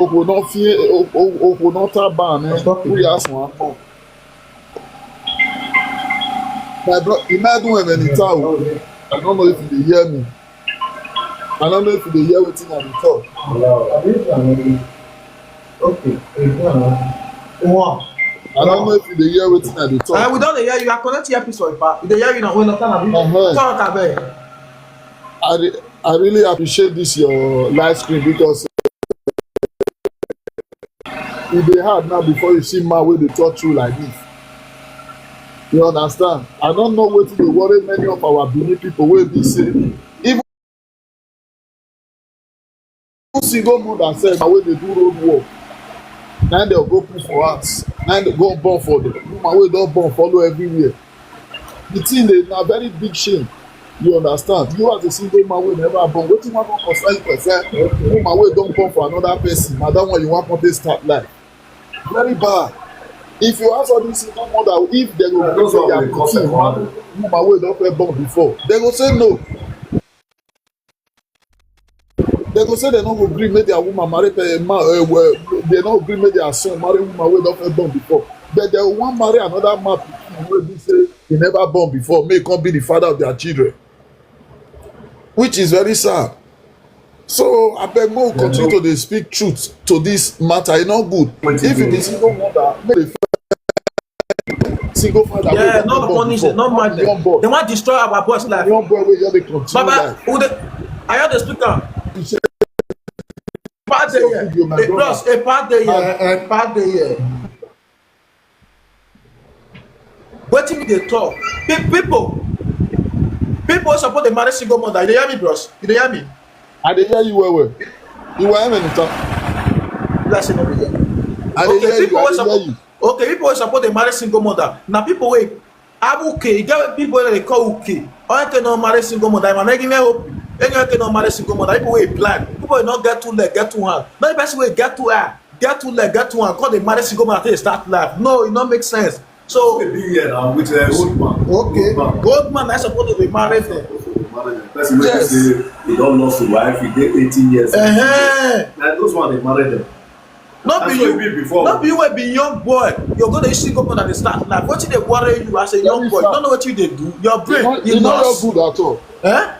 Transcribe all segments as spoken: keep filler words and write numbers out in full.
Okwo don fear, Okwo don taban, eh? Who you ask one? My bro, imagine when they tell. I don't know if you dey hear me. I don't know if you dey hear wetin I dey talk. Okay. One. I don't know if you dey hear wetin I dey talk. Uh, we don't hear you. I connect earpiece for you, pa. We dey hear you now. When not time, uh-huh. Talk, abeg. I, re- I really appreciate this your live stream because e dey hard now before you see man wey dey talk true like this. You understand? I don't know wetin dey worry many of our Benin people wey be say even single mother sef wey dey do road work, na dem go put for house, na dem go born for the woman wey don born follow everywhere. The thing dey na very big shame. You understand? You as a single man wey never born, wetin wan come concern you person? Woman wey don born for another person, na that one you wan come take start life. Very bad. If you ask all these single mother if dem go gree make their pikin marry woman wey don first born before, dem go say no. Dem go say dem no go gree make their woman marry pe- ma- uh, well, dem no gree make their son marry woman wey don first born before, but dem wan marry another man pikin wey be say he never born before, make he come be the father of their children, which is very sad. So abeg, make we continue to dey speak truth to this matter. E no good. If you be single mother, make the single father wey Yeah, don not born punish before, it, not not marry the young them. Boy, They want to destroy our boys' life. Young boy wey just dey continue Baba, life. Who the, I heard the speaker. He say, Part dey so here. Video, my A brother. Plus, a part dey here. Eh, eh. Part dey here. Wetin we dey talk? Pe- people, people suppose dey marry single mother. You dey hear me, bros? You dey hear me? I dey hear you well well. You were hearing the talk. Like say no be there. I dey Okay, hear you. People I wey dey hear suppose you. Okay, people wey suppose dey marry single mother. Na people wey have uke. You get people wey dey call uke. Onye ke no marry single mother. Ima negi me hope. Onye ke no marry single mother. People wey blind. People wey no get two leg, get two hand. Not the person wey get two eye, get two leg, get two hand. Come dey marry single mother take start life. No, e no make sense. So They be here now with a old man. Okay. Old man. Old man na suppose to dey marry them. Person wey be Yes. say he don lost him wife, he dey eighty years. Uh-huh. Na those one dey marry them. No Na be so e you. Be before. No be you wey be young boy. You go dey single mother dey start life. Wetin dey worry you as a Let young me boy? You start. Don't know wetin you dey do. Your E brain, no, e you no your lost. Good at all. Eh?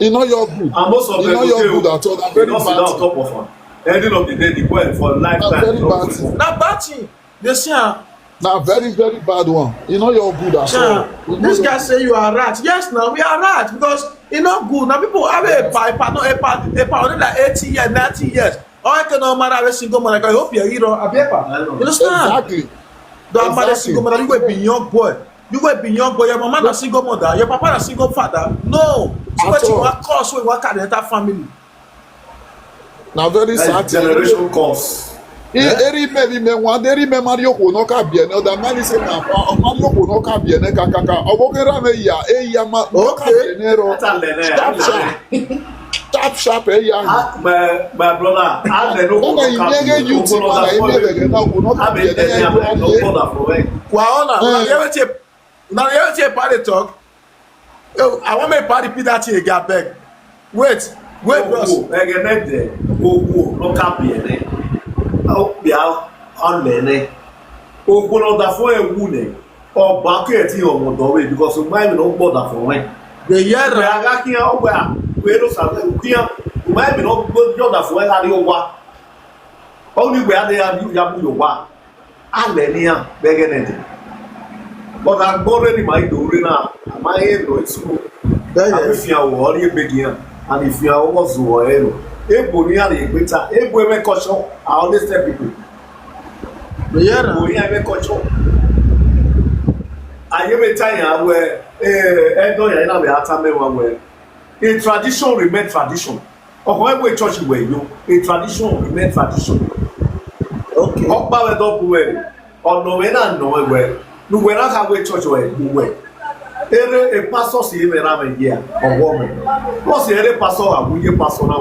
E no your good. And most of E them no go your dey good o. At all. Na E very don sit bad down on thing. Top of am. Ending of the day, the boy for Na lifetime very don bad go thing. For. Na bad thing. Dey see am. Na very very bad one. E no your good at all. Sha, E no this your guy good. Say you are right. Yes, now we are right because e no good. Now people have a pa, a pa, no, a pa, a pa, only like eighty years, ninety years. All can no matter a single man. Like, I hope you're hero. Abi epa. I know. You understand? Exactly. Don't marry Exactly. Single mother. You will be young boy. You will be young boy. Your mama na single mother. Your papa na single father. No. So At what you all. Are cause we work at the entire family. Na very That sad is thing. Generation curse. E- Eh? Eri me, eri me, one day, eri me, Mario Kono ka bi ene, other man is saying, Mario Kono ka bi ene, ka, ka, ka. Obo ke ra me ya, e ya ma, no ka Okay. Bi ene ro. That's a learner. Sharp, sharp. Sharp, sharp, e ya. Ah, my, my brother, I don't know. Ona Kono i nege Kabi. You too, Kono ona i Kabi. Nege na Kono Abi, Kabi, ene ya, ya, no ya. Kono for me. Wa ona, Eh. Una hear wetin, una hear wetin Epa dey talk? Yo, I want make Epa repeat that thing again, abeg. Wait, wait, bros. Owó, ẹgẹ mẹ́tẹ̀, owó, lọ́kà bí ẹ̀rẹ́. Ó pè á, á lẹ̀ ní. Owó lọ́dà fún ẹ̀wù ni. Ọba kí ẹ̀ tí ọmọ dọ̀wé, because ọgbà ẹ̀mí náà gbọ́dà fún ẹ̀. The year Ìgbà ara kí ẹ̀ ọgbà, pé ló sàbẹ̀ kí ẹ̀, ọgbà ẹ̀mí náà gbọ́dà fún ẹ̀ láti ọwá. Ó ní ìgbà adé ya bí ya bú yòówá. Alẹ̀ ní à, bẹ́gẹ́ nẹ̀ dì. But agbọ́rẹ́ ni màá dòwúrẹ́ náà, àmà yẹn lọ ìṣòro. Bẹ́ẹ̀ yẹn. Àbí fi àwọ̀ ọ́ rí ebègì hàn, àbí fi àwọ̀ wọ́n zùn ọ̀ ẹ̀ lọ. Ebo ní àlè ìgbéta, ebo ẹ̀ mẹ́kọ̀ọ́sọ́, I always tell people. Bẹ́ẹ̀ yẹn. Ebo ní àlè mẹ́kọ̀ọ́sọ́. Ayé mi ta yàn wẹ̀, ẹ̀ ẹ̀ dọ̀ yàn yín náà wẹ̀ ata mẹ́wàá wẹ̀. A tradition remain tradition. Ọkọ ẹgbẹ́ church wẹ̀ yó, a tradition remain tradition. Okay. Ọkpa wẹ̀ dọ̀ bu wẹ̀, ọ̀nà wẹ̀ náà nọ̀ wẹ̀, nu wẹ̀ náà ka wẹ̀ church wẹ̀ bu wẹ̀. Ere a pastor si eme ra me yẹ, ọwọ́ mi. Wọ́n sì ere pastor àwùjẹ pastor náà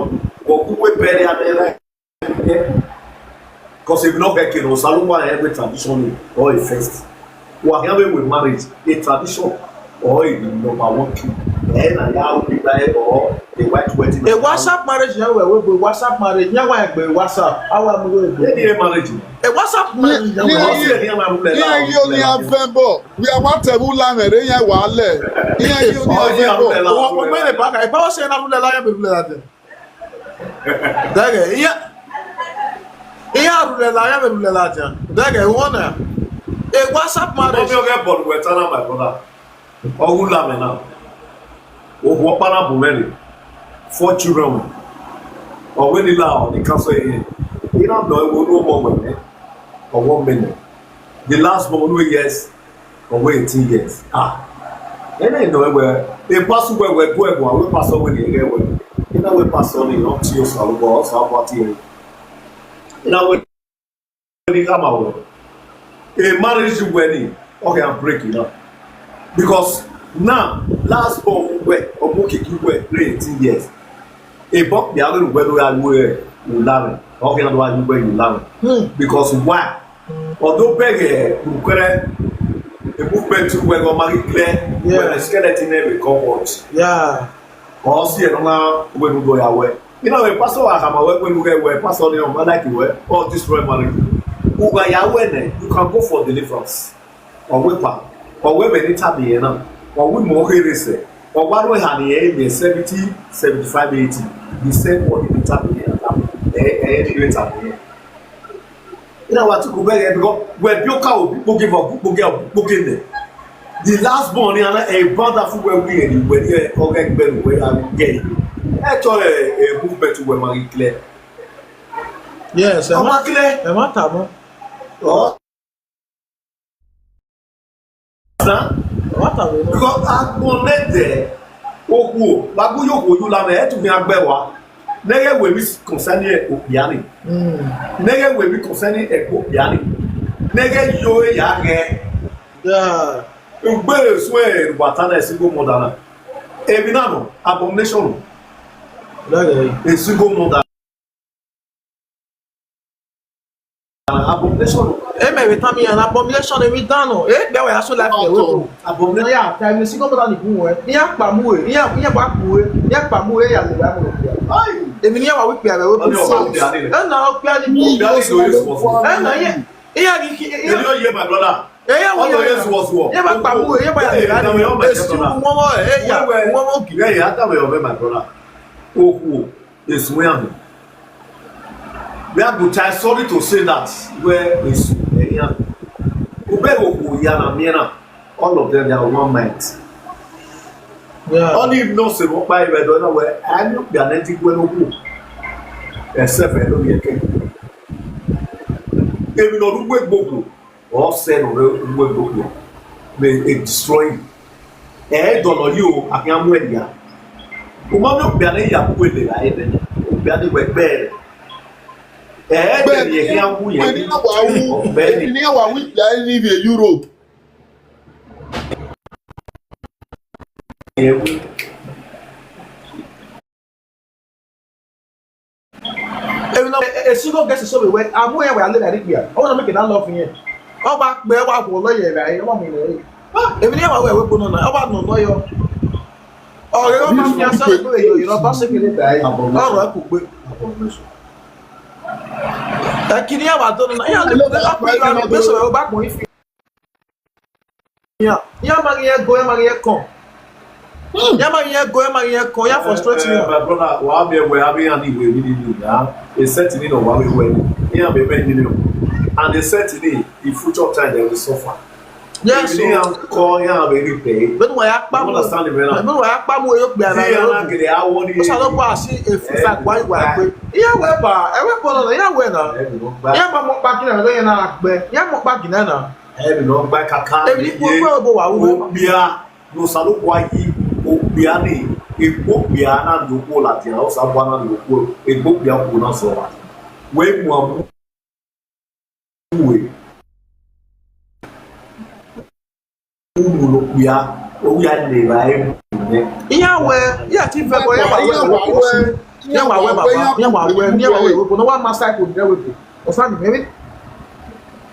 wọ̀ kú wẹ̀ bẹ̀rẹ̀ abẹ́rẹ́. Because if not, okay, no, Salomon every tradition or a first. Whatever we marriage, a tradition or a number one key. Eh, na ya we buy or the white wedding. A WhatsApp marriage, yeah, we we WhatsApp marriage, yeah, why we WhatsApp? How am we go? Any marriage. A WhatsApp marriage, yeah, we. Ọsẹ ni a máa rúlẹ̀ láàárọ̀. Ìyẹn yóò ní afẹ́ bọ̀. Bí a wá tẹ̀ wú lánàá rẹ̀ yẹn wà á lẹ̀. Ìyẹn yóò ní afẹ́ bọ̀. Ọmọ ẹ̀rẹ̀ bá ka, ìbáwọ̀ sẹ́yìn náà rúlẹ̀ láyé mi rúlẹ̀ láti. Dẹ́gẹ̀, ìyá, ìyá rúlẹ̀ láyé mi rúlẹ̀ láti. Dẹ́gẹ̀, wọ́n náà. A WhatsApp marriage. Ọmọ mi ò kẹ́ bọ̀dù wẹ̀ tán náà, my brother. Ọwú làmì náà. Òhun ọ̀pára bù mẹ́rin. Four children. Ọ̀wé nílà ọ̀ ní kásọ̀ yẹn. Iná lọ ewu ló mọ̀ wẹ̀ mẹ́. Ọwọ́ mẹ́rin. The last one, only years. Ọwọ́ eighteen years. Ah. Ẹnẹ́ ìnà ẹwẹ́. Ẹ pásù wẹ̀wẹ̀ gbọ́ ẹ̀bùn àwọn pásọ̀ wẹ̀ ní ẹ̀rẹ́ wẹ̀. Iná wẹ̀ pásọ̀ ní ìran tí ó sàrúbọ̀ ọ̀sán àpò àti ẹ̀rẹ́. Iná wẹ̀ ní ká máa wẹ̀. A marriage wedding, okay, I'm breaking up. Because now, last born wẹ̀, ọmọ kìkì wẹ̀, eighteen years. A born, the other wẹ̀ ló yà wẹ̀, you love it. Okay, I don't want you wẹ̀, you love it. Hmm. Because why? Although bẹ́ẹ̀, you credit, a movement to wẹ̀, go marry clear, yeah, when the skeleton never come out. Yeah. Or see another way to go your way. You know, a pastor, I am a way when you get where pastor, you know, like you were, or destroy marriage. Who by your way, you can go for deliverance. Or we pa, or we benita be ena, or we more here say, or what we had here be seventy, seventy-five, eighty. The same for the beta be ena. Eh, eh, the beta be ena. Ina watu kubere because we bioka o, people give up, people give up, people give them. The last born ni ana e banda fu we we ni we ni e oge gbẹ̀rù we a gẹ. Ẹ tọ́ ẹ ẹ movement we ma rí clear. Yes, ẹ Ọmọ má clear. Ẹ má tà mọ́. Ọ́. Sá. Ẹ má tà mọ́. Because agbọn lẹ́dẹ̀ẹ́ okwu o, babu yóò kó yú lánàá, ẹ̀ tún fi agbẹ́ wa. Nẹ́gẹ́ wèmí concerning ẹ̀ òpìá ni. Hmm. Nẹ́gẹ́ wèmí concerning ẹ̀ òpìá ni. Nẹ́gẹ́ yóò yà rẹ̀. Yeah. Ugbe esu ẹ̀ wàtá náà single mother náà. Èmi náà nọ, abomination. Lẹ́gẹ̀ẹ́. A single mother. Abomination. Eme we tami an abomination e mi dano. E be we aso life we wo. Abomination. Ya, time ni single mother ni kun we. Ni a pa mu we. Ni a, ni a ba ku we. Ni a pa mu we ya le ba mu. Ai. Èmi ni a wa wi pe we wo. Ọjọ́ wa wi pe a ni. E na o pe a ni. Pe a ni so yes for. E na ye. Iya ni ki. Èmi ò yé my brother. Eya wo. Ọjọ́ yes was war. Ye ba pa mu we. Ye ba ya le ba. Èsì wọn mọ e ya. Wọn mọ ki. Yeah, yeah, that way, my brother. Oku o. Èsùn yà mí. Bí àgùntàn, sorry to say that, where èsùn ẹ̀yà. Ubẹ̀ òkú ìyá na mìíràn, all of them they are one mind. Yeah. Only if no se wọ́n pa ìwé ẹ̀dọ́ náà wẹ̀, a ní òpè àná ti gbé lókù. Ẹ̀sẹ̀ fẹ̀ ló yẹ kẹ́. Èmi lọ rúgbó gbogbo. Or send or we go go. May it destroy you. Eh, don't know you, I can win ya. Uma no be an ya ku le la ebe. Be an we be. Eh, be ye ya ku ye. Be ni wa wu. Be ni wa wi ya ni be Europe. Èmi náà, e, e, single girl so we, amu yẹn wẹ̀ alẹ́ dàdí pìyà. Ọwọ́ náà mi kì í dá lọ fún yẹn. Ọba pẹ́ wà kó lọ́yẹ̀ rẹ̀ ayé, ọba mi lẹ̀ yìí. Èmi ní ẹ̀wà wẹ̀ wẹ̀ gbóná náà, ọba nù lọ́yọ̀. Ọ̀rẹ́ ọba mi asọ́ pé èyí ìrọ̀ bá ṣe kéde dà yìí. Ọ̀rọ̀ ẹ kò gbé. Ẹ kì í ní ẹ̀wà tó nínú. Ẹ̀yà lè pẹ́ ọkùnrin lọ́nà pé sọ̀rọ̀ ọba kùnrin fi. Ya, ya mari ye go, ya mari ye kon. Hmm. Ya mari ye go, ya mari ye kon. Ya frustrate you. Eh, my brother, wa be we abi ani we ni ni ya. E set ni no wa be we. Ya be be ni no. And e set ni, the future time they will suffer. Yes. Ni ya ko ya be ni pe. But wa ya pa mo. Understand me now? But wa ya pa mo yo pe ara. Ya na gele a wo ni. O sa lo pa si e fi sa gba iwa pe. Iya we ba, e we ko lo ya we na. Ya ba mo pa kina lo ya na pe. Ya mo pa kina na. Ẹ̀rì lọ gba kàkà. Èmi ní gbogbo ọgbọ wà wúwo. Òpìà ló sàlùkù ayé. Òpìà ni èkó pìà náà ló kó làtì àwọn sábà náà ló kó èkó pìà kó náà sọ̀rọ̀. Wẹ́ẹ́ mú àmú wèé. Umu lo pia, o ya le ba e mu ne. Iya we, iya ti fe ko, iya wa we, iya wa we baba, iya wa we, iya wa we, ko no wa master ko de we. O fa mi, maybe.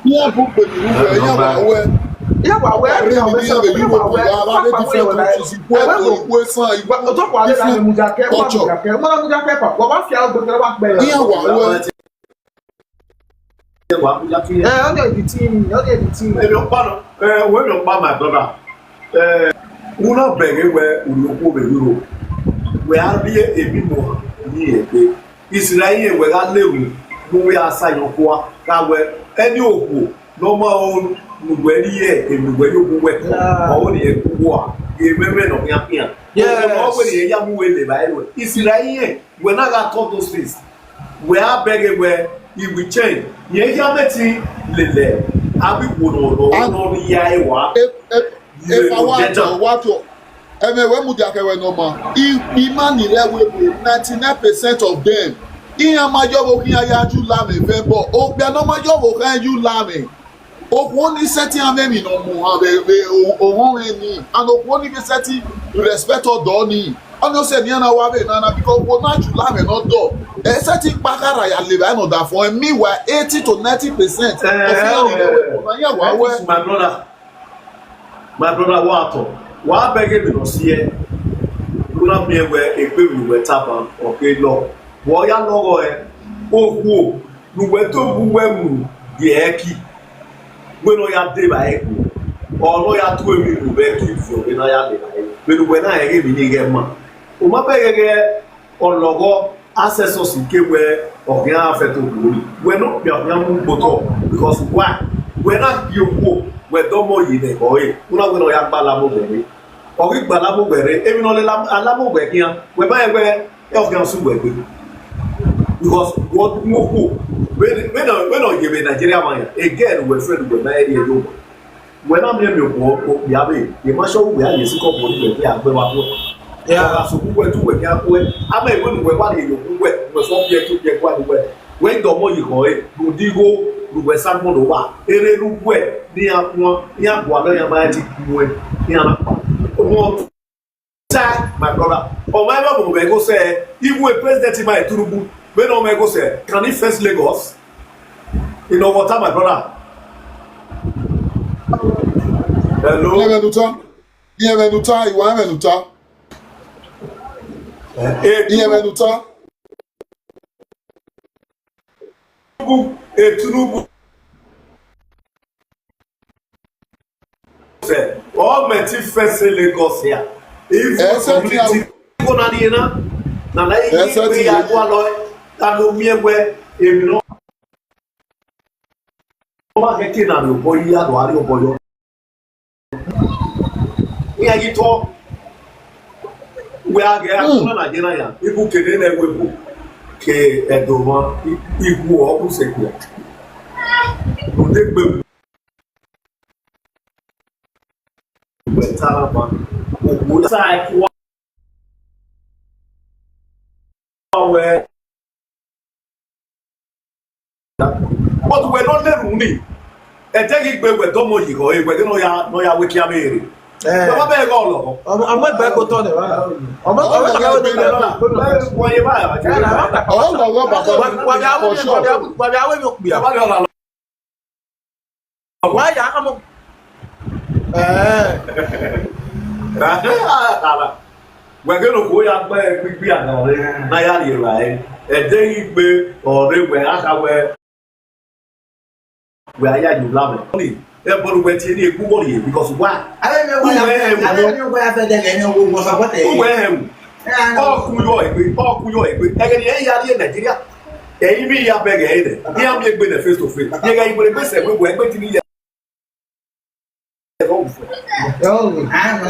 Iya bu pe ni we, iya wa we. Ìyá wa wẹ́ ẹ̀rí àwọn ẹ̀sẹ̀ ọ̀gbìn wa wẹ́ ẹ̀fọ́ àwọn ẹ̀wọ̀n láì. Ẹ̀wẹ̀ kò tó kọ́ àlẹ́ láti mú jà kẹ́ wọ́n mú jà kẹ́ wọ́n mú jà kẹ́ pà wọ́n wá fi àwọn gbẹ̀gbẹ̀ wá pẹ́. Ìyá wa wẹ́. Ẹ ọ́ ní èdè tí mi, ọ́ ní èdè tí mi. Èmi ò pa nọ. Ẹ wẹ́n mi ò pa my brother. Ẹ wúlò bẹ̀rẹ̀ wẹ olùkó bẹ̀ yúrò. Wẹ́ á bí èmi mọ̀ ní ẹ̀gbẹ́. Israel wẹ́ á léwu. Mo wẹ́ àṣà yọkọ́ wa. Ká wẹ́ ẹni òkú. Noma o nugbe ni ye e nugbe yo bu we ko o ni e ku wa e me me no ya ya. Yes. O we ni ya mu we le ba e we Israel ye we na ga talk those things. We are begging we e will change. Ye ya me ti le le abi wo no no no ni ya e wa. If I want to, what to, eme we mu dia ke we no ma. I i mani le we we ninety nine percent of them. Iya ma yo bo ki ya ju la me fe bo. O gbe no ma yo bo kan ju la me. Okwu oni setting amemi no mu ha be be ohun ni and okwu oni be setting respect odo ni. Oni o se ni ana wa be na na because okwu na ju la me no do. E setting pakara ya le ba no da fun mi wa eighty to ninety percent. Eh, eh, eh. Na ya wa we. My brother, my brother, wa to wa beg me no see e. Luna mi we e pe mi we taban o ke lo. Wo ya lo go e. Okwu o. Nugbe to bu we mu ye ki. We no ya de ba e ku. O no ya tu e mi nugbe ki fi o na ya de ba e. We nugbe na e mi ni ge ma. O ma pe ge ge o logo ancestors ke we o ge a fe to bu ni. We no bi o ya mu gboto because why? We na bi o ko we do mo yi de ko e. Una we no ya gba la mo be ni. Ọ̀rí gbà lábògbẹ̀ rẹ, èmi náà lè alábògbẹ̀ kí hàn. Wẹ̀ báyẹn wẹ̀ ẹ̀ ọ̀gá ọ̀sùn wẹ̀ gbé. Because wọ́n mú kú. When when when you be Nigeria man, again we friend we na area yo. When I'm here, me ko ko ya be. The marshal we are yes ko ko ni we ya gbe wa ko. Yeah. Ọ̀gá so ku we tu we ya ko. Ama e we we wa ni yo ku we. We so bi e tu bi e kwa ni we. Wee dọmọ yi họe, rudigo, ruwe salmon wa, ere ruwe, ni akwa, ni akwa na ya ma ti kuwe, ni ana pa. Omo, time, my brother. Omo ebe mo be go say, even a president ma Tinubu, we no me go say, can he face Lagos? In our water, my brother. Hello. Ihe menuta, ihe menuta, iwa menuta. Eh, ihe menuta. Tinubu, eh, Tinubu. Say, all my team first say Lagos here. If you community, go na di na, na na you be ya go alo, na no mi egbe, emi no. O ma ke na lo boy ya lo ari o boy. Ihe gị tụọ. Mgbe a ga-atụ na Naịjirịa, ibu kene na-ewepụ ke edoma igwu ọkụ sekwe. Ndị mgbe wetara ma okwu sa akụwa wee But we no le runi. E te gi gbe we do mo yi ho e we no ya no ya we ki a mere. Eh. Baba be go lo. Ọmọ ọmọ ẹgbẹ́ kò tọ́ ni wa. Ọmọ ọmọ ẹgbẹ́ kò tọ́ ni wa. Wọ́n yé báyà wá jẹ́. Ọ̀rọ̀ lọ́wọ́ bàbá mi. Wà á wí mi wà á wí mi pè á. Bàbá mi ọ̀la lọ. Wà á yà á mọ̀. Ẹ̀ẹ́. Wẹ̀gẹ́ ló kó ya gbẹ́ gbígbí àná rẹ̀ náà yà lè rà ẹ́. Ẹ̀dẹ́ yìí gbé ọ̀rẹ́ wẹ̀ áhà wẹ̀. Wẹ̀ ayé àyè ńlá mẹ́. Ẹ bọ́dọ̀ wẹ̀ tiẹ̀ ní ekú wọ̀nyí because why? Ayé mi wọ́n yà fẹ́ dẹ́gẹ̀ ní owó wọ́n sọ fọ́tẹ̀ yìí. Who were him? Ọkụ yọ egbe, ọkụ yọ egbe. Ẹgẹ ni ẹ yà á di Nàìjíríà. Ẹyin mi yà bẹ́ẹ̀ gẹ̀ ẹ̀ dẹ̀. Ní àmì egbe dẹ̀ face to face. Yẹ gẹ̀ ìgbèrè gbèsè gbogbo ẹgbẹ́ ti ní yẹ.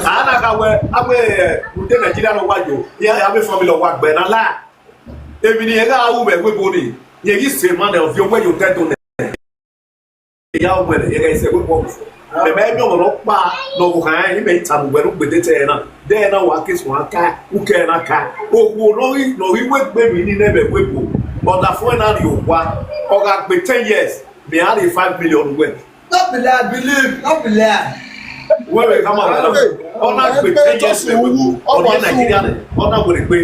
Ana ka wẹ agbẹ ẹ ǹdẹ Nàìjíríà lọ wájú. Yẹ abẹ fọmi lọ wá gbẹ náà la. Èmi ni ẹ ká awù bẹ̀ gbogbo ni. Yẹ kí sèmánà ọ̀fi ọgbẹ́ yóò tẹ́ tó nẹ. Ìyá ọmọ ẹ̀ yẹ ká ẹsẹ̀ gbogbo ọ̀fi. Mẹ̀mẹ́ ẹ̀mí ọ̀rọ̀ pa nọ̀wọ̀ kàn án ẹ̀mí ìtàn wẹ̀ ló gbèdé tẹ̀ ẹ̀ náà. Dẹ́ ẹ̀ náà wà á ké sùn á ká kúkẹ́ ẹ̀ náà ká. Òkú lórí lórí wé gbé mi ní nẹ́bẹ̀ wé bò. Ọ̀dà fún ẹ̀ náà rí òkú wa. Ọ̀gá pé ten years. Mi á rí five million wẹ̀. No be lie, believe, no be lie. Wẹ́wẹ́ ká máa wẹ̀ lọ. Ọ̀nà pé ten years wẹ̀ wẹ̀ bò. Ọ̀nà Nàìjíríà rẹ̀. Ọ̀nà wẹ̀rẹ̀ pé.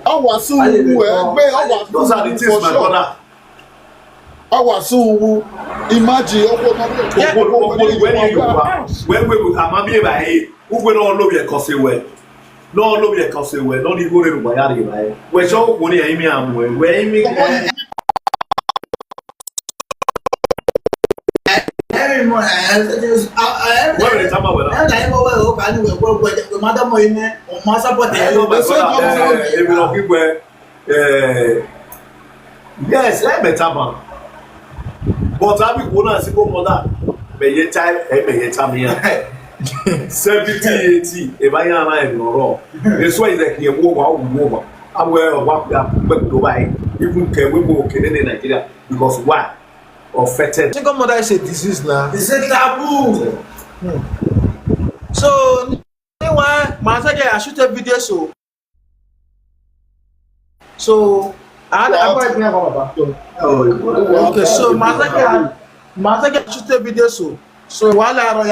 Ọwà sùn wù ẹ gbé ọwà sùn wù for sure. Ọwà sùn wù. Imagine, ọkọ ọmọ mi. Okporo okporo wee nye Yoruba wee wee wee ama mi eba e ugwe na ọlụ ya kọsi wee na ọlụ ya kọsi wee na ọdị igwe rere ụwa ya rịba e wee chọọ okporo ya ime amụ e wee ime Every morning, I, I, I, I, wee were tama were I, I, I, I, I, madam, my name, my support. Hello, my brother. Eh, Ebere Okigwe. Eh, yes, I met a man. But I be going to go mother. Me ye child, eh, me ye child me. Seventy, eighty. If I am I no wrong. It's why they can go over, over. I will walk up, but go by. Even can we go okay in Nigeria because why? Affected. Single mother is a disease now. It's a taboo. So meanwhile, Masake, I shoot a video so. So I had Wow. about Baba. okay. So Masake, Masake, I shoot a video so. So while I